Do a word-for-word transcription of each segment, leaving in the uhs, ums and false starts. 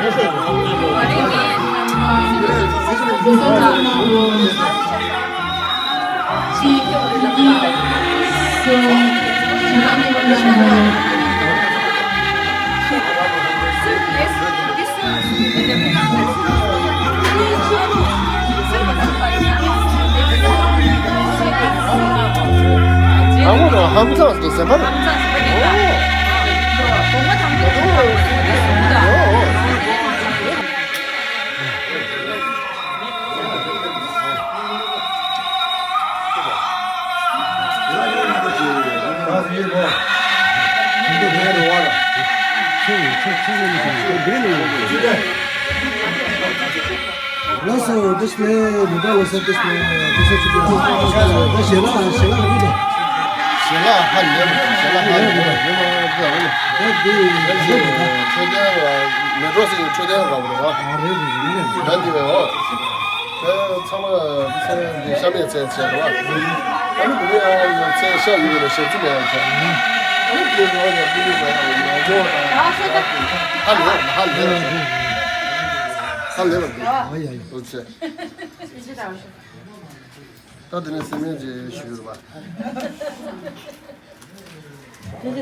ཨ་ངོ་ར་ཧམ་ཚང་སུ་ཟེར་མ་རེད། ལགས་སོ། བཀྲ་ཤིས་བདེ་ལེགས། མི་འདྲ་བ་སོགས་བཀྲ་ཤིས་བདེ་ལེགས། བཀྲ་ཤིས་བདེ་ལེགས། ད་ཞལ་ལག་ཞལ་ལག་རེད་དོ། ཞལ་ལག་ཧ་ལས་མ་ཞལ་ལག་ཧ་ལས་མ་ད་འདི་འཕྲོད་བསྟེན་ལ་མེ་ཏོག་སེ་འཕྲོད་བསྟེན་ར་བ་རེད་བ། ཨ་རེད་རེད་རེད། ད་འདི་བས་འོ། ད་ཚང་མ་ཚེ་འདི་ཤ་མེད་ཚེ་ཚེ་རེད་བ། ཨ་ནི་འདི་ཡང་ཚེ་ཤ་ཡོད་པའི་ཞབས་ཕྱི་མེད་ཡང་ཚེ། ཨ་ནི་འདི་རོ་ཡང་འདི་ཡོད་པ་ཡང་ཡོད་པ། ཧ་ལས་ཧ་ལས་ཧ་ལས་པ་འདི། ཨ་ཡ་ཡ། འོ་ཚེ། ད་དེ་ནས་སེམས་ཡོན་ཅིག་ཞུ་རུ་བ། ཐུགས་རྗེ་ཆེ།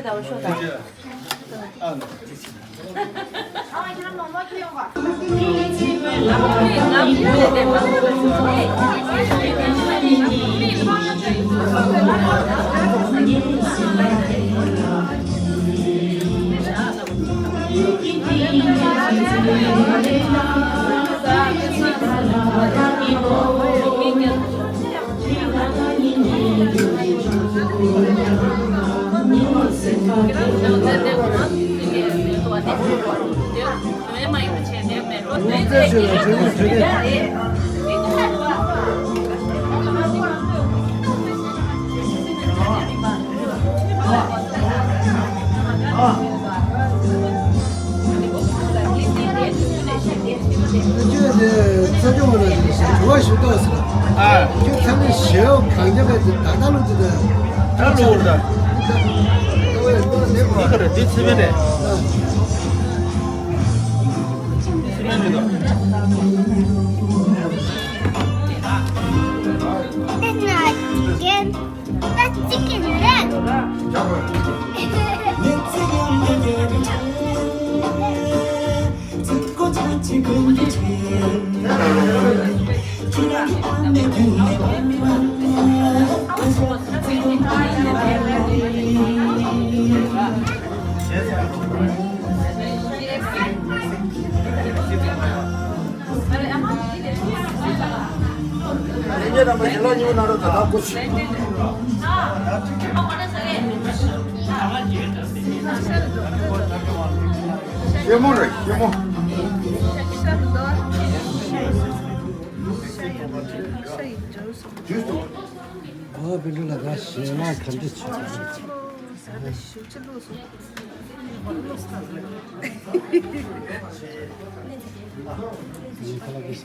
ཁྱོད་དེ་ཚ་ཆུང་བ་ལ་དེ་བྱ་བ་ཞུ་ཏོག་ཟེར། ཨ། ཁྱོད་ཚ་ནི་ཞེའོ་གང་རྒྱབ་པའི་དེ་ད་ལྟ་ལོ་དེ་ད། ད་ལོ་ད། འདི་ག་རེ་འདི་ཚེ་མེད་ནས། ཚེ་མེད་མི་འདུག་ད་གཅིག་གི་རེད། ཤེ་མོ་རེད་ཤེ་མོ། ཨོ་བི་ལུ་ལ་ག་ཞེ་ན་ག་འདྲ་བྱེད། ཟ་ལ་ཞུ་ཅི་ལོ་སོང་། ཁ་ལག་གི་ས།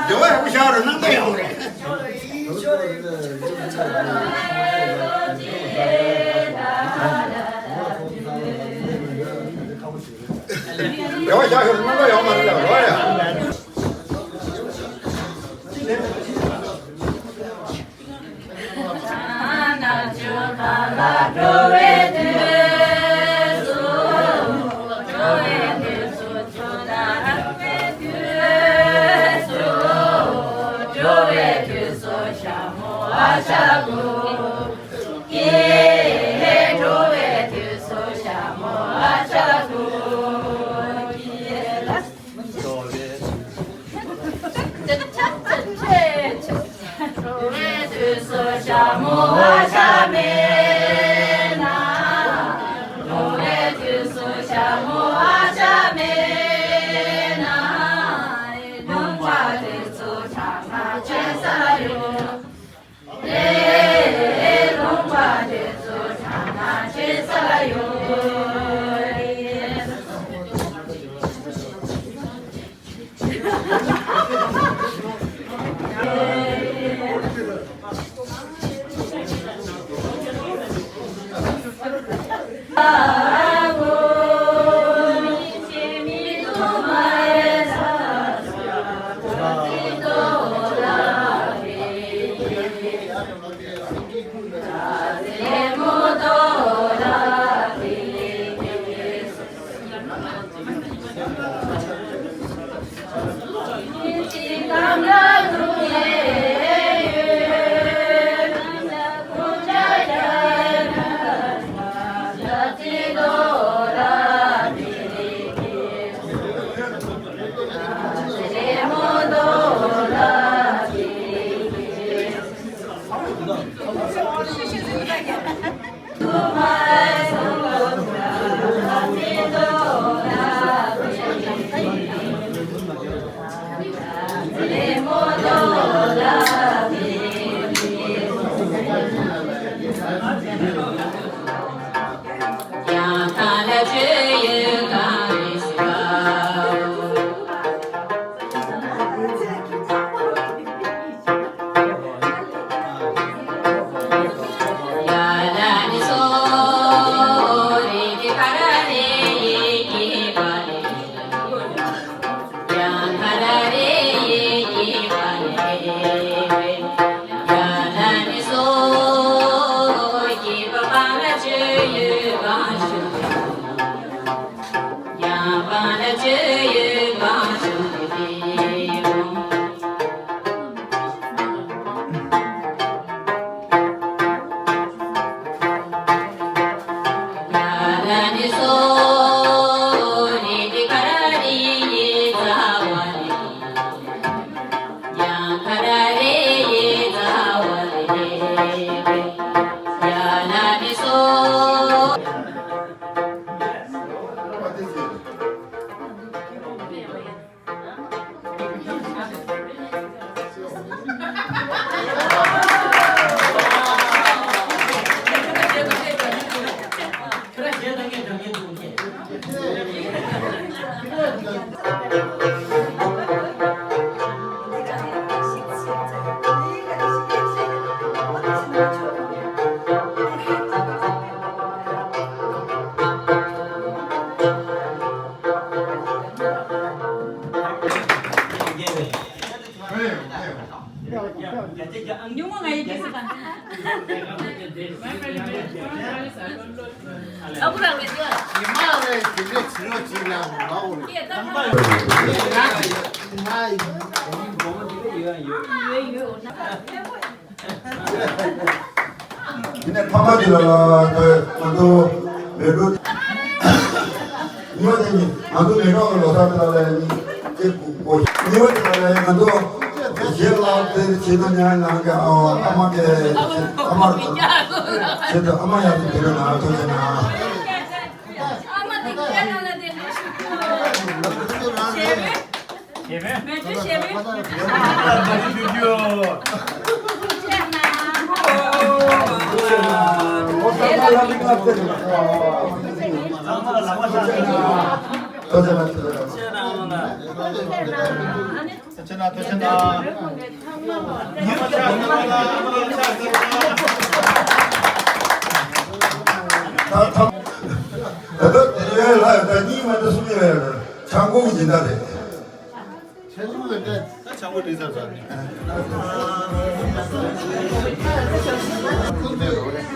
རྒྱལ་བ་ཡག་པོ་བཞག་རོགས། གནང་ད་ཡག་པོ་རེད། འགྲོ་བའི་དུས་སུ། འགྲོ་བའི་དུས་སུ། ཆོས་དང་འགྲོ་བའི་དུས་སུ། འགྲོ་བའི་དུས་སུ་ཞྭ་མོ་ཨ་ཞ་ཀུ་ཀི། འགྲོ་བའི་དུས་སུ་ཞྭ་མོ་ཨ་ཞ་ཀུ་ཀི། འགྲོ་བའི་དུས་སུ་ཞྭ་མོ་ཨ་ཞ་མེད་ན། འགྲོ་བའི་དུས་སུ་ཞྭ་མོ་ཨ་ཞ་མེད་ན། ལུང་པ་དེ་ཚོ་གྲགས་ན་ཆེ་ས་ཡོད། ལུང་པ་དེ་ཚོ་གྲགས་ན་ཆེ་ས་ཡོད། ཉུང་མ་ང་ཡི་སྐད་ཆ་དང་། ཨ་ཁུ་རང་ལ་ཡོད། ཉི་མ་རེ་དེ་འདྲའི་བྱི་རོ་ཅིག་ལ་ལའོ་ལ། ཡང་ཅིག་ཉི་མ་ཡི་ཡོད་ཡོད། ཡིན་ནའི་ཕ་མ་འདི་ལ་ང་ཚོ་མེ་འབྲུག་ཉི་མ་དེ་ནི་ང་ཚོ་མེ་འབྲུག་གི་ལོ་གསར་དེ་ལ་ནི་སྐྱེ་དགུ་པོ་ཉི་མ་དེ་ལ་ང་ཚོ་ཞེ་ལ་དེ་བྱེད་དུ་ཉར་ནང་གི་ཨ་མ་གི་ཨ་མ་བྱེད་དུ་ཨ་མ་ཡག་པོ་དེ་ལ་ང་ཚོ་བྱེད་ན། ཨ་མ་དེ་ག་ནང་ལ་དེ་འདྲ་ཞུ་གི་ཡོད། ཞེ་མེད། མེ་ཏྲི་ཞེ་མེད། ད་ལྟ་དེ་རིང་ལ་ད་གཉིས་མ་གཏོགས་གསུམ་ཡོད་རེད། ཆང་ཁོག་སྦྱིན་བདག་རེད། ཆང་ཁོག་ལས་ད་ཆང་ཁོག་འདྲེན་ས་ཟ་ནས། ཁུར་མེད་རོ་རེད།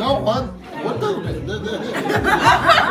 ཡང་ཧོན་ཧོན་ཏང་རེད་འདི་འདི།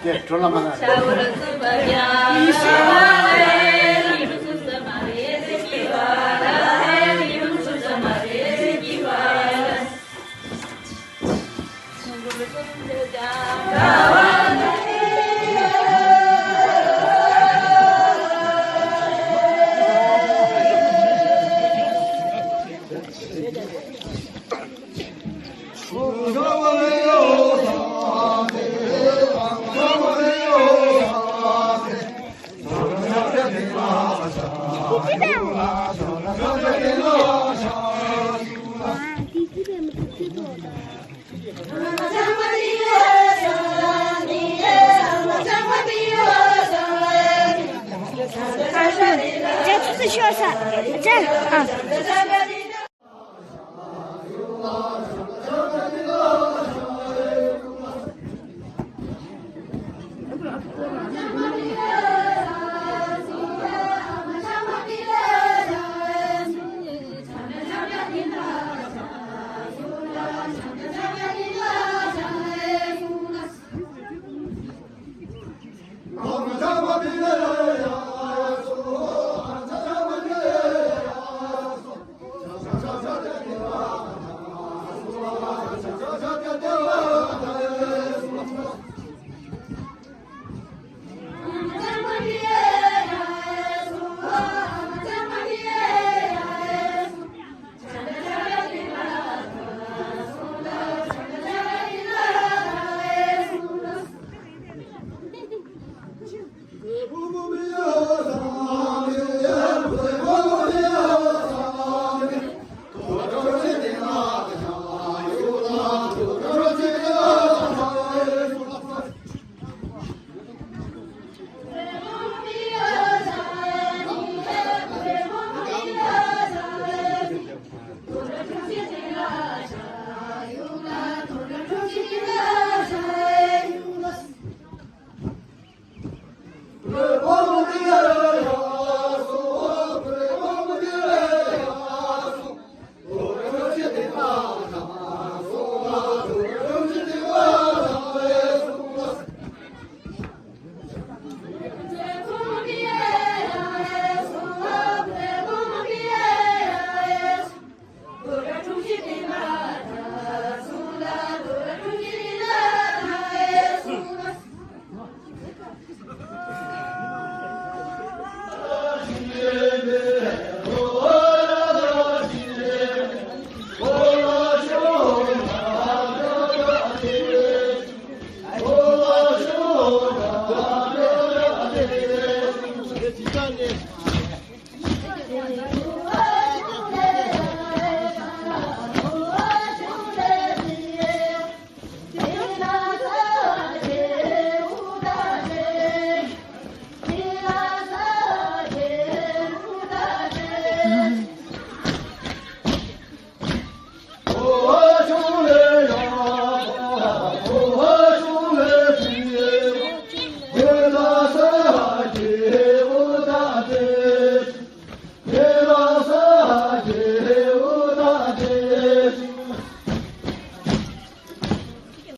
དེ་འགྲོ་ལ་མ་ན།